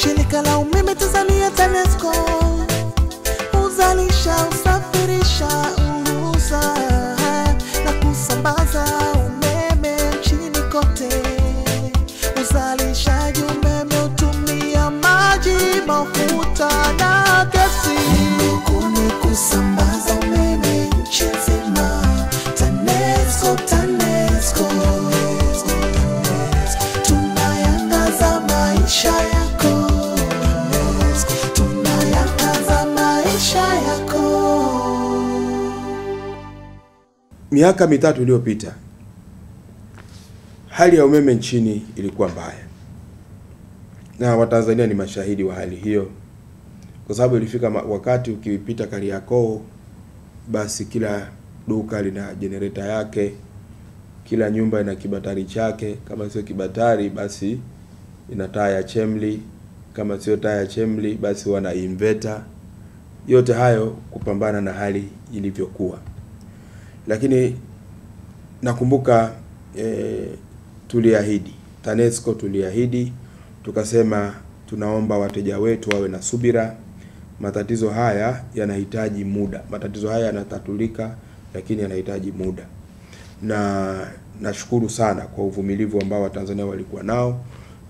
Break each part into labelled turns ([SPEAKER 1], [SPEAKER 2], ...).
[SPEAKER 1] Shirika la Umeme Tanzania TANESCO huzalisha, husafirisha, huuza na kusambaza umeme nchini kote. Uzalishaji umeme hutumia maji, mafuta na gesi. Lengo ni kusambaza umeme nchi nzima. TANESCO, TANESCO, tunayangaza maisha yako. Tunayangaza maisha yako.
[SPEAKER 2] Miaka 3 iliyopita hali ya umeme nchini ilikuwa mbaya, na Watanzania ni mashahidi wa hali hiyo, kwa sababu ilifika wakati ukipita Kariakoo basi kila duka lina generator yake, kila nyumba ina kibatari chake, kama sio kibatari basi ina taa ya chemli, kama sio taa ya chemli basi wana inverter. Yote hayo kupambana na hali ilivyokuwa. Lakini nakumbuka tuliahidi, TANESCO tuliahidi, tukasema tunaomba wateja wetu wawe na subira. Matatizo haya yanahitaji muda, matatizo haya yanatatulika, lakini yanahitaji muda. Na nashukuru sana kwa uvumilivu ambao Watanzania walikuwa nao.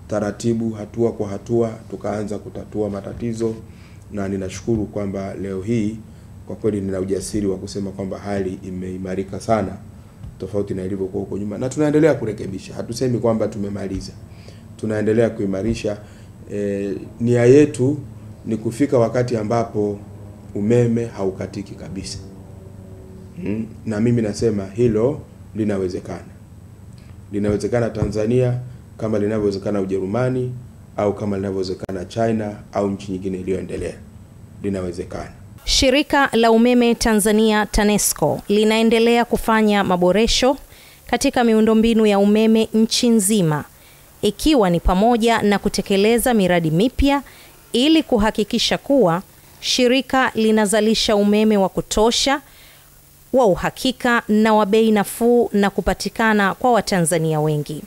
[SPEAKER 2] Taratibu, hatua kwa hatua, tukaanza kutatua matatizo, na ninashukuru kwamba leo hii kwa kweli nina ujasiri wa kusema kwamba hali imeimarika sana tofauti na ilivyokuwa huko nyuma, na tunaendelea kurekebisha. Hatusemi kwamba tumemaliza, tunaendelea kuimarisha. Nia yetu ni kufika wakati ambapo umeme haukatiki kabisa. Na mimi nasema hilo linawezekana. Linawezekana Tanzania kama linavyowezekana Ujerumani au kama linavyowezekana China au nchi nyingine iliyoendelea. Linawezekana.
[SPEAKER 3] Shirika la Umeme Tanzania TANESCO linaendelea kufanya maboresho katika miundombinu ya umeme nchi nzima, ikiwa ni pamoja na kutekeleza miradi mipya ili kuhakikisha kuwa shirika linazalisha umeme wa kutosha, wa uhakika na wa bei nafuu na kupatikana kwa Watanzania wengi.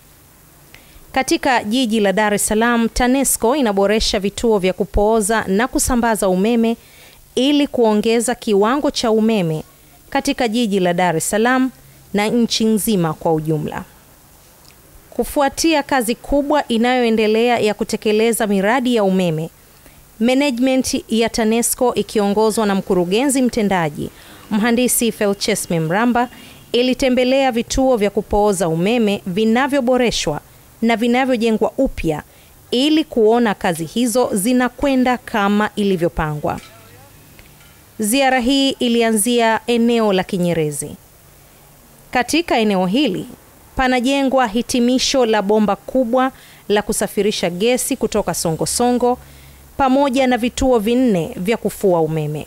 [SPEAKER 3] Katika jiji la Dar es Salaam, TANESCO inaboresha vituo vya kupooza na kusambaza umeme ili kuongeza kiwango cha umeme katika jiji la Dar es Salaam na nchi nzima kwa ujumla. Kufuatia kazi kubwa inayoendelea ya kutekeleza miradi ya umeme, management ya TANESCO ikiongozwa na mkurugenzi mtendaji Mhandisi Felchesmi Mramba ilitembelea vituo vya kupooza umeme vinavyoboreshwa na vinavyojengwa upya ili kuona kazi hizo zinakwenda kama ilivyopangwa. Ziara hii ilianzia eneo la Kinyerezi. Katika eneo hili panajengwa hitimisho la bomba kubwa la kusafirisha gesi kutoka Songosongo pamoja na vituo 4 vya kufua umeme.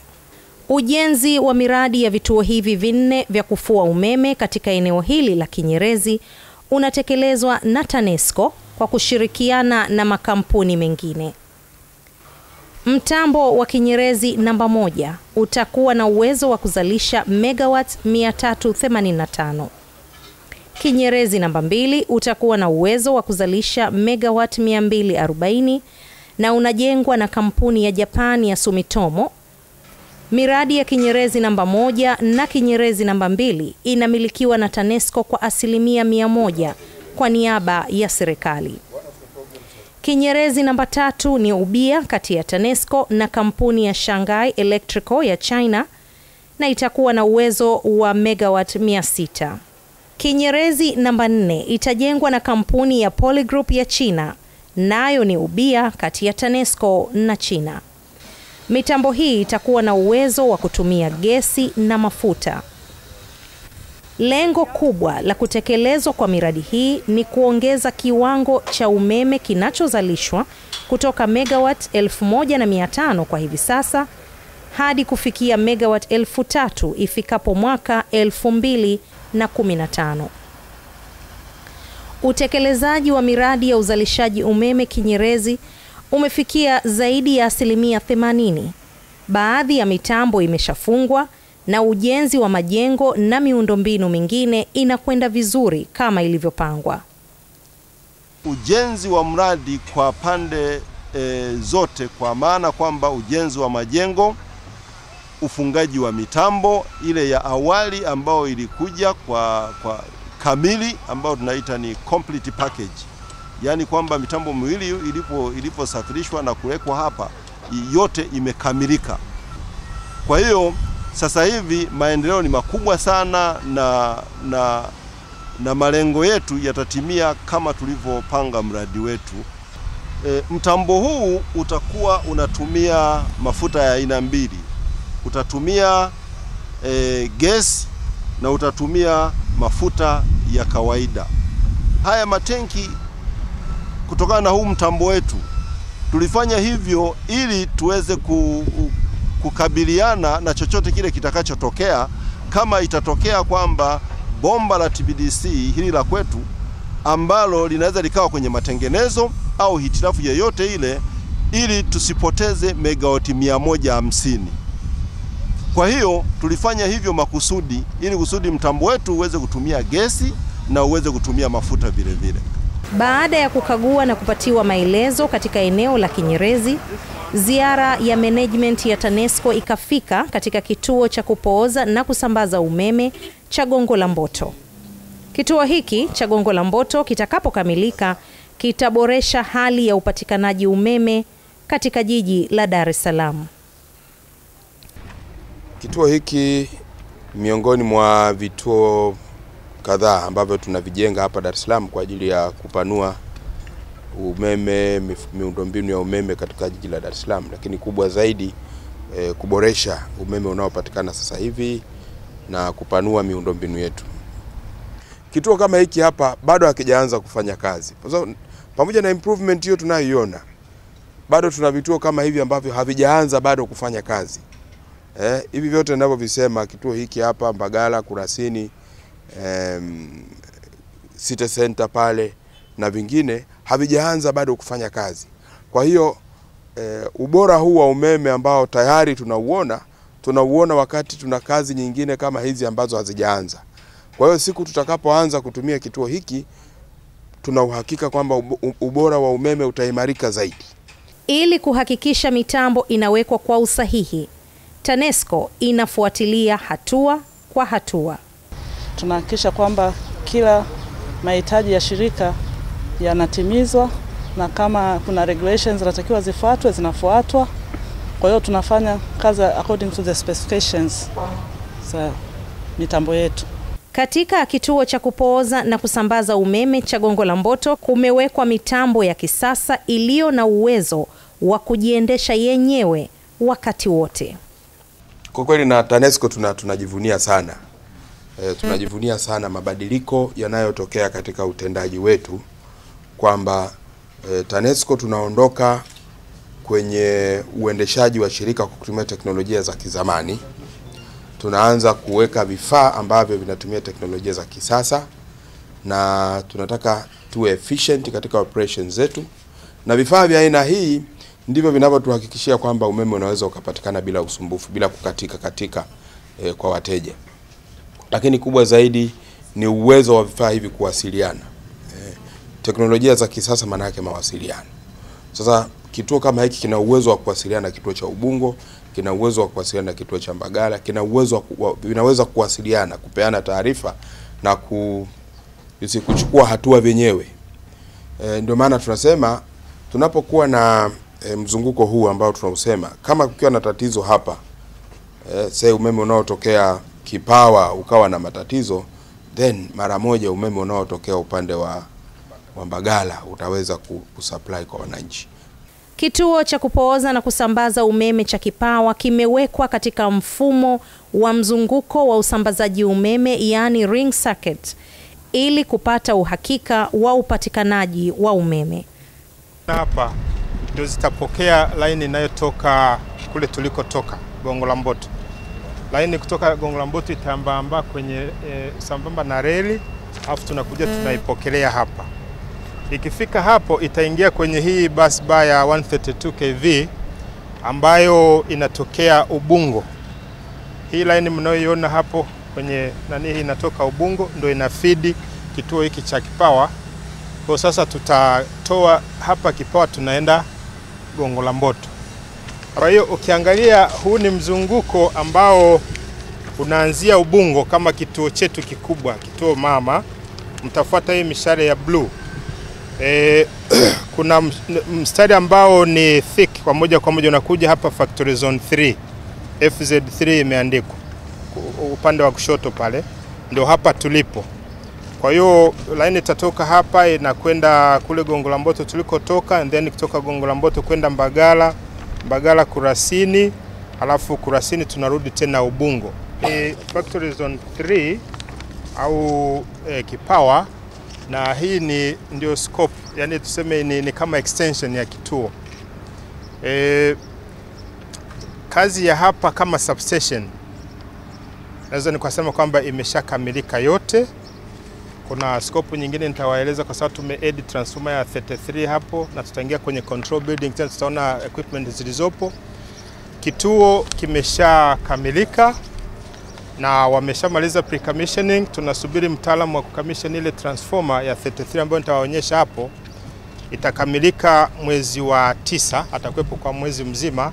[SPEAKER 3] Ujenzi wa miradi ya vituo hivi 4 vya kufua umeme katika eneo hili la Kinyerezi unatekelezwa na TANESCO kwa kushirikiana na makampuni mengine. Mtambo wa Kinyerezi namba 1 utakuwa na uwezo wa kuzalisha megawatt 385. Kinyerezi namba 2 utakuwa na uwezo wa kuzalisha megawatt 240 na unajengwa na kampuni ya Japani ya Sumitomo. Miradi ya Kinyerezi namba 1 na Kinyerezi namba 2 inamilikiwa na TANESCO kwa 100% kwa niaba ya serikali. Kinyerezi namba 3 ni ubia kati ya TANESCO na kampuni ya Shanghai Electrical ya China na itakuwa na uwezo wa megawatt 600. Kinyerezi namba 4 itajengwa na kampuni ya Polygroup ya China, nayo ni ubia kati ya TANESCO na China. Mitambo hii itakuwa na uwezo wa kutumia gesi na mafuta. Lengo kubwa la kutekelezwa kwa miradi hii ni kuongeza kiwango cha umeme kinachozalishwa kutoka megawatt 1500 kwa hivi sasa hadi kufikia megawatt 3000 ifikapo mwaka 2015. Utekelezaji wa miradi ya uzalishaji umeme Kinyerezi umefikia zaidi ya 80%. Baadhi ya mitambo imeshafungwa na ujenzi wa majengo na miundombinu mingine inakwenda vizuri kama ilivyopangwa.
[SPEAKER 4] Ujenzi wa mradi kwa pande zote, kwa maana kwamba ujenzi wa majengo, ufungaji wa mitambo ile ya awali ambayo ilikuja kwa kamili ambayo tunaita ni complete package. Yaani kwamba mitambo miwili iliposafirishwa na kuwekwa hapa yote imekamilika. Kwa hiyo sasa hivi maendeleo ni makubwa sana na malengo yetu yatatimia kama tulivyopanga mradi wetu. Mtambo huu utakuwa unatumia mafuta ya aina mbili. Utatumia gesi na utatumia mafuta ya kawaida. Haya matenki, kutokana na huu mtambo wetu, tulifanya hivyo ili tuweze kukabiliana na chochote kile kitakachotokea. Kama itatokea kwamba bomba la TPDC hili la kwetu ambalo linaweza likawa kwenye matengenezo au hitilafu yoyote ile, ili tusipoteze megawati 150. Kwa hiyo tulifanya hivyo makusudi ili kusudi mtambo wetu uweze kutumia gesi na uweze kutumia mafuta vile vile.
[SPEAKER 3] Baada ya kukagua na kupatiwa maelezo katika eneo la Kinyerezi, ziara ya management ya TANESCO ikafika katika kituo cha kupooza na kusambaza umeme cha Gongo la Mboto. Kituo hiki cha Gongo la Mboto kitakapokamilika kitaboresha hali ya upatikanaji umeme katika jiji la Dar es Salaam.
[SPEAKER 2] Kituo hiki miongoni mwa vituo kadhaa ambavyo tunavijenga hapa Dar es Salaam kwa ajili ya kupanua umeme, miundombinu ya umeme katika jiji la Dar es Salaam, lakini kubwa zaidi kuboresha umeme unaopatikana sasa hivi na kupanua miundombinu yetu. Kituo kama hiki hapa bado hakijaanza kufanya kazi. Pamoja na improvement hiyo tunayoiona, bado tuna vituo kama hivi ambavyo havijaanza bado kufanya kazi. Hivi vyote ninavyovisema, kituo hiki hapa Mbagala, Kurasini, City Center pale na vingine havijaanza bado kufanya kazi. Kwa hiyo ubora huu wa umeme ambao tayari tunauona wakati tuna kazi nyingine kama hizi ambazo hazijaanza. Kwa hiyo siku tutakapoanza kutumia kituo hiki, tuna uhakika kwamba ubora wa umeme utaimarika zaidi.
[SPEAKER 3] Ili kuhakikisha mitambo inawekwa kwa usahihi, TANESCO inafuatilia hatua kwa hatua.
[SPEAKER 5] Tunahakikisha kwamba kila mahitaji ya shirika yanatimizwa, na kama kuna regulations zinatakiwa zifuatwe, zinafuatwa. Kwa hiyo tunafanya kazi according to the specifications za mitambo yetu.
[SPEAKER 3] Katika kituo cha kupooza na kusambaza umeme cha Gongo la Mboto kumewekwa mitambo ya kisasa iliyo na uwezo wa kujiendesha yenyewe wakati wote.
[SPEAKER 2] Kwa kweli na TANESCO tunajivunia sana. Tunajivunia sana mabadiliko yanayotokea katika utendaji wetu, kwamba TANESCO tunaondoka kwenye uendeshaji wa shirika kwa kutumia teknolojia za kizamani. Tunaanza kuweka vifaa ambavyo vinatumia teknolojia za kisasa, na tunataka tuwe efficient katika operations zetu, na vifaa vya aina hii ndivyo vinavyotuhakikishia kwamba umeme unaweza ukapatikana bila usumbufu, bila kukatika katika kwa wateja. Lakini kubwa zaidi ni uwezo wa vifaa hivi kuwasiliana. Teknolojia za kisasa maana yake mawasiliano. Sasa kituo kama hiki kina uwezo wa kuwasiliana na kituo cha Ubungo, kina uwezo wa kuwasiliana na kituo cha Mbagala, kina uwezo vinaweza kuwasiliana, kupeana taarifa na kuchukua hatua vyenyewe. Ndio maana tunasema tunapokuwa na mzunguko huu ambao tunausema, kama kukiwa na tatizo hapa, say umeme unaotokea Kipawa ukawa na matatizo, then mara moja umeme unaotokea upande wa Mbagala utaweza kusupply kwa wananchi.
[SPEAKER 3] Kituo cha kupooza na kusambaza umeme cha Kipawa kimewekwa katika mfumo wa mzunguko wa usambazaji umeme, yani ring circuit, ili kupata uhakika wa upatikanaji wa umeme.
[SPEAKER 6] Hapa ndio zitapokea line inayotoka kule tulikotoka Gongo la Mboto. Line kutoka Gongo la Mboto itambamba kwenye sambamba na reli, alafu tunakuja tunaipokelea hapa. Ikifika hapo itaingia kwenye hii bus bar ya 132 kV ambayo inatokea Ubungo. Hii line mnayoiona hapo kwenye nani hii inatoka Ubungo, ndio inafidi kituo hiki cha Kipawa. Kwa sasa tutatoa hapa Kipawa tunaenda Gongo la Mboto. Kwa hiyo ukiangalia huu ni mzunguko ambao unaanzia Ubungo kama kituo chetu kikubwa, kituo mama. Mtafuata hii mishale ya blue. Kuna mstari ambao ni thick kwa moja kwa moja unakuja hapa Factory Zone 3. FZ3 imeandikwa upande wa kushoto pale, ndio hapa tulipo. Kwa hiyo line itatoka hapa inakwenda kule Gongo la Mboto tulikotoka, and then kutoka Gongo la Mboto kwenda Mbagala, Mbagala Kurasini, halafu Kurasini tunarudi tena Ubungo. Factory Zone 3 au Kipawa, na hii ni ndio scope, yani tuseme ni kama extension ya kituo. Kazi ya hapa kama substation naweza nikasema kwamba imeshakamilika yote. Kuna scope nyingine nitawaeleza kwa sababu tume add transformer ya 33 hapo na tutaingia kwenye control building tena tutaona equipment zilizopo. Kituo kimeshakamilika na wameshamaliza pre-commissioning. Tunasubiri mtaalamu wa kucommission ile transformer ya 33 ambayo nitawaonyesha hapo. Itakamilika mwezi wa 9, atakuwepo kwa mwezi mzima.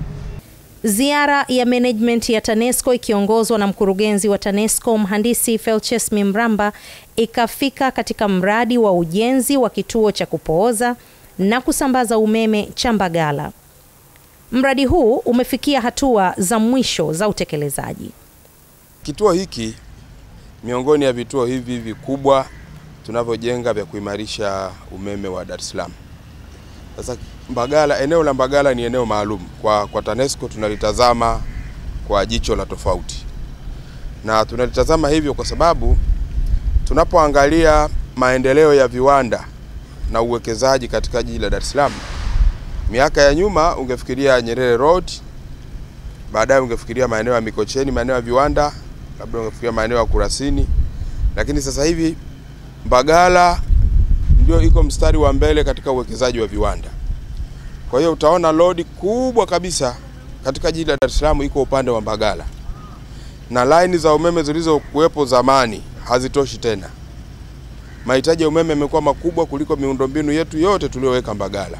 [SPEAKER 3] Ziara ya management ya TANESCO ikiongozwa na mkurugenzi wa TANESCO Mhandisi Felches Mimramba ikafika katika mradi wa ujenzi wa kituo cha kupooza na kusambaza umeme cha Mbagala. Mradi huu umefikia hatua za mwisho za utekelezaji.
[SPEAKER 2] Kituo hiki miongoni ya vituo hivi vikubwa tunavyojenga vya kuimarisha umeme wa Dar es Salaam. Sasa Mbagala, eneo la Mbagala ni eneo maalum kwa TANESCO, tunalitazama kwa jicho la tofauti. Na tunalitazama hivyo kwa sababu tunapoangalia maendeleo ya viwanda na uwekezaji katika jiji la Dar es Salaam, miaka ya nyuma ungefikiria Nyerere Road, baadaye ungefikiria maeneo ya Mikocheni, maeneo ya viwanda, labda ungefikiria maeneo ya Kurasini. Lakini sasa hivi Mbagala ndio iko mstari wa mbele katika uwekezaji wa viwanda. Kwa hiyo utaona lodi kubwa kabisa katika jiji la Dar es Salaam iko upande wa Mbagala. Na line za umeme zilizokuwepo zamani hazitoshi tena. Mahitaji ya umeme yamekuwa makubwa kuliko miundombinu yetu yote tuliyoweka Mbagala.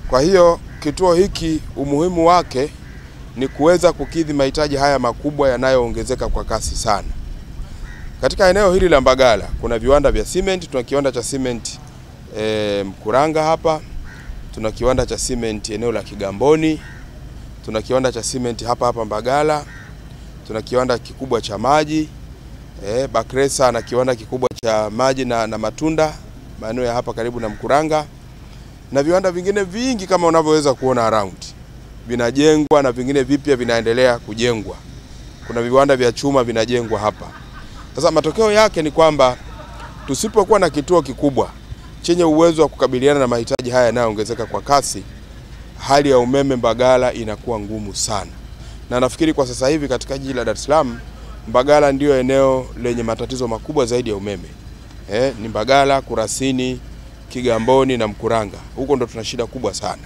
[SPEAKER 2] Kwa hiyo kituo hiki umuhimu wake ni kuweza kukidhi mahitaji haya makubwa yanayoongezeka kwa kasi sana. Katika eneo hili la Mbagala kuna viwanda vya cement, tuna kiwanda cha cement Mkuranga hapa, tuna kiwanda cha cement eneo la Kigamboni, tuna kiwanda cha cement hapa hapa Mbagala, tuna kiwanda kikubwa cha maji, Bakresa na kiwanda kikubwa cha maji na matunda maeneo ya hapa karibu na Mkuranga, na viwanda vingine vingi kama unavyoweza kuona around vinajengwa na vingine vipya vinaendelea kujengwa. Kuna viwanda vya chuma vinajengwa hapa. Sasa matokeo yake ni kwamba tusipokuwa na kituo kikubwa chenye uwezo wa kukabiliana na mahitaji haya yanayoongezeka kwa kasi, hali ya umeme Mbagala inakuwa ngumu sana. Na nafikiri kwa sasa hivi katika jiji la Dar es Salaam, Mbagala ndio eneo lenye matatizo makubwa zaidi ya umeme. Ni Mbagala, Kurasini, Kigamboni na Mkuranga. Huko ndo tuna shida kubwa sana.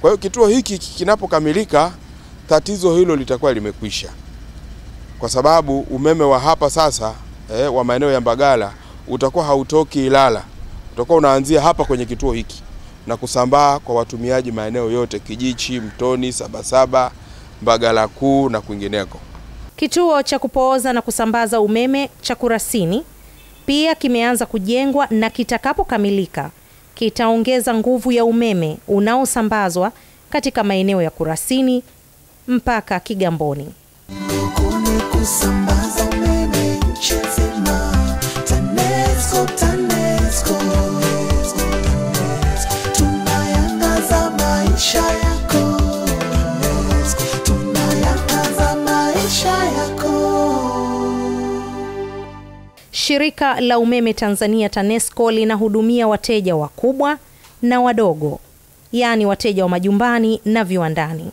[SPEAKER 2] Kwa hiyo kituo hiki kinapokamilika, tatizo hilo litakuwa limekwisha. Kwa sababu umeme wa hapa sasa wa maeneo ya Mbagala utakuwa hautoki Ilala. Utakuwa unaanzia hapa kwenye kituo hiki na kusambaa kwa watumiaji maeneo yote, Kijichi, Mtoni, Sabasaba, Mbagala Kuu na kwingineko.
[SPEAKER 3] Kituo cha kupooza na kusambaza umeme cha Kurasini pia kimeanza kujengwa na kitakapokamilika kitaongeza nguvu ya umeme unaosambazwa katika maeneo ya Kurasini mpaka Kigamboni.
[SPEAKER 1] Kusambaza umeme nchi nzima. TANESCO, TANESCO, tunayangaza maisha yako. Tunayangaza maisha yako.
[SPEAKER 3] Shirika la Umeme Tanzania TANESCO linahudumia wateja wakubwa na wadogo, yani wateja wa majumbani na viwandani.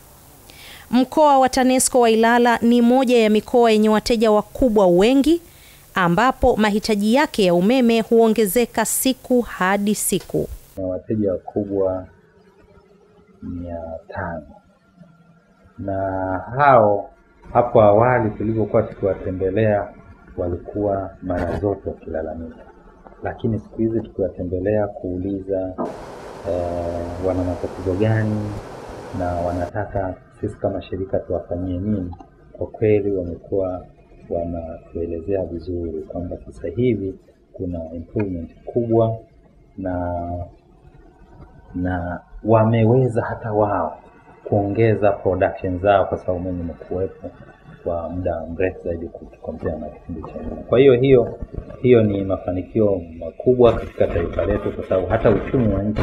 [SPEAKER 3] Mkoa wa TANESCO wa Ilala ni moja ya mikoa yenye wateja wakubwa wengi, ambapo mahitaji yake ya umeme huongezeka siku hadi siku.
[SPEAKER 7] Na wateja wakubwa 500. Na hao hapo awali tulivyokuwa tukiwatembelea walikuwa mara zote wakilalamika, lakini siku hizi tukiwatembelea kuuliza wana matatizo gani na wanataka sisi kama shirika tuwafanyie nini, kwa kweli wamekuwa wanatuelezea vizuri kwamba sasa hivi kuna improvement kubwa na wameweza hata wao kuongeza production zao kwa sababu umeme umekuwepo kwa muda mrefu zaidi kukompea na kipindi cha nyuma. Kwa hiyo hiyo ni mafanikio makubwa katika taifa letu, kwa sababu hata uchumi wa nchi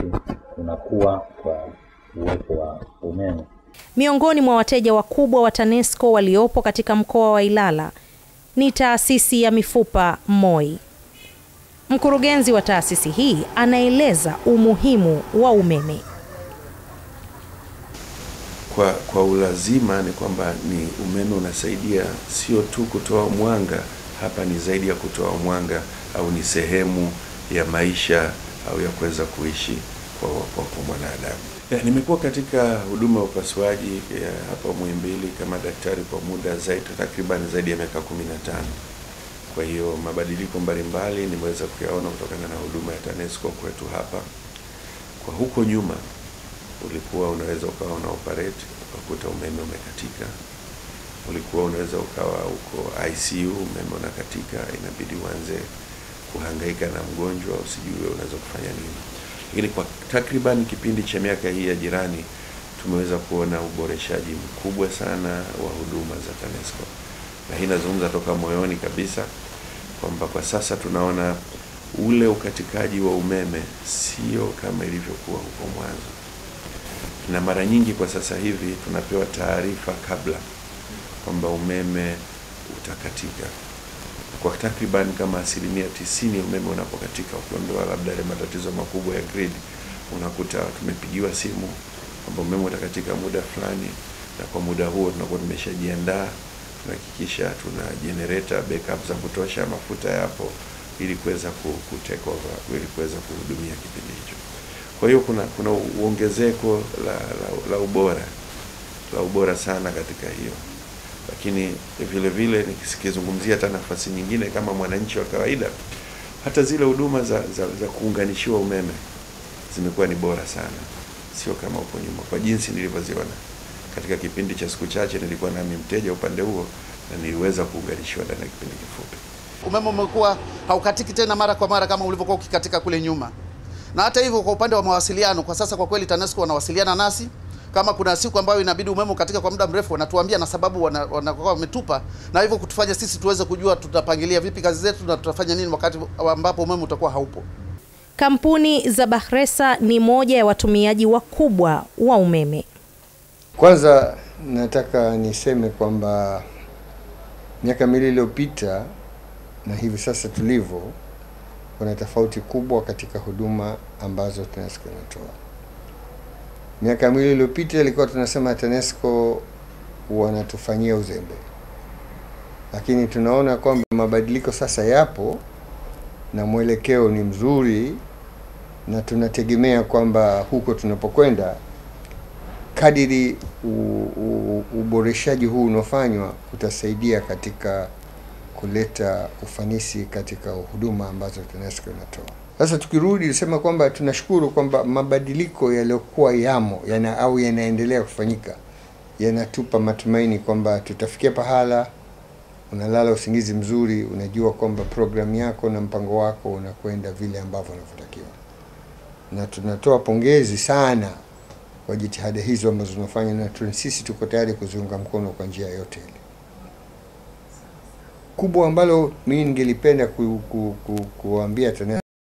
[SPEAKER 7] unakuwa kwa uwepo wa umeme.
[SPEAKER 3] Miongoni mwa wateja wakubwa wa TANESCO waliopo katika mkoa wa Ilala ni taasisi ya mifupa MOI. Mkurugenzi wa taasisi hii anaeleza umuhimu wa umeme.
[SPEAKER 8] Kwa ulazima ni kwamba ni umeme unasaidia sio tu kutoa mwanga, hapa ni zaidi ya kutoa mwanga au ni sehemu ya maisha au ya kuweza kuishi kwa mwanadamu. Nimekuwa katika huduma ya upasuaji hapa Muhimbili kama daktari kwa muda zaidi takriban zaidi ya miaka 15. Kwa hiyo mabadiliko mbalimbali nimeweza kuyaona kutokana na huduma ya TANESCO kwetu hapa. Kwa huko nyuma ulikuwa unaweza ukawa una operate ukakuta umeme umekatika. Ulikuwa unaweza ukawa uko ICU umeme unakatika, inabidi uanze kuhangaika na mgonjwa usijue unaweza kufanya nini. Lakini kwa takriban kipindi cha miaka hii ya jirani tumeweza kuona uboreshaji mkubwa sana wa huduma za TANESCO. Na hii nazungumza toka moyoni kabisa kwamba kwa sasa tunaona ule ukatikaji wa umeme sio kama ilivyokuwa huko mwanzo. Na mara nyingi kwa sasa hivi tunapewa taarifa kabla kwamba umeme utakatika. Kwa takriban kama 90% umeme unapokatika, ukiondoa labda ile matatizo makubwa ya grid, unakuta tumepigiwa simu kwamba umeme utakatika muda fulani, na kwa muda huo tunakuwa tumeshajiandaa, tunahakikisha tuna generator backup za kutosha, mafuta yapo ili kuweza ku take over, ili kuweza kuhudumia kipindi hicho. Kwa hiyo kuna uongezeko la ubora sana katika hiyo. Lakini vile vile nikizungumzia hata nafasi nyingine kama mwananchi wa kawaida, hata zile huduma za kuunganishiwa umeme zimekuwa ni bora sana, sio kama huko nyuma. Kwa jinsi nilivyoziona katika kipindi cha siku chache, nilikuwa nami mteja upande huo na niliweza kuunganishiwa ndani ya kipindi kifupi.
[SPEAKER 9] Umeme umekuwa haukatiki tena mara kwa mara kama ulivyokuwa ukikatika kule nyuma. Na hata hivyo kwa upande wa mawasiliano kwa sasa kwa kweli TANESCO wanawasiliana nasi. Kama kuna siku ambayo inabidi umeme ukatika kwa muda mrefu wanatuambia na sababu wanakuwa wametupa, na hivyo kutufanya sisi tuweze kujua tutapangilia vipi kazi zetu na tutafanya nini wakati ambapo umeme utakuwa haupo.
[SPEAKER 3] Kampuni za Bakhresa ni moja ya watumiaji wakubwa wa umeme.
[SPEAKER 10] Kwanza nataka niseme kwamba miaka miwili iliyopita na hivi sasa tulivyo, kuna tofauti kubwa katika huduma ambazo TANESCO inatoa. Miaka miwili iliyopita ilikuwa tunasema TANESCO wanatufanyia uzembe. Lakini tunaona kwamba mabadiliko sasa yapo na mwelekeo ni mzuri, na tunategemea kwamba huko tunapokwenda kadiri uboreshaji huu unaofanywa utasaidia katika kuleta ufanisi katika huduma ambazo TANESCO inatoa. Sasa tukirudi tusema kwamba tunashukuru kwamba mabadiliko yaliyokuwa yamo au yanaendelea kufanyika yanatupa matumaini kwamba tutafikia pahala unalala usingizi mzuri, unajua kwamba programu yako na mpango wako unakwenda vile ambavyo unavyotakiwa. Na tunatoa pongezi sana kwa jitihada hizo ambazo tunafanya, na sisi tuko tayari kuziunga mkono kwa njia yote ile. Kubwa ambalo mimi ningelipenda kuambia TANESCO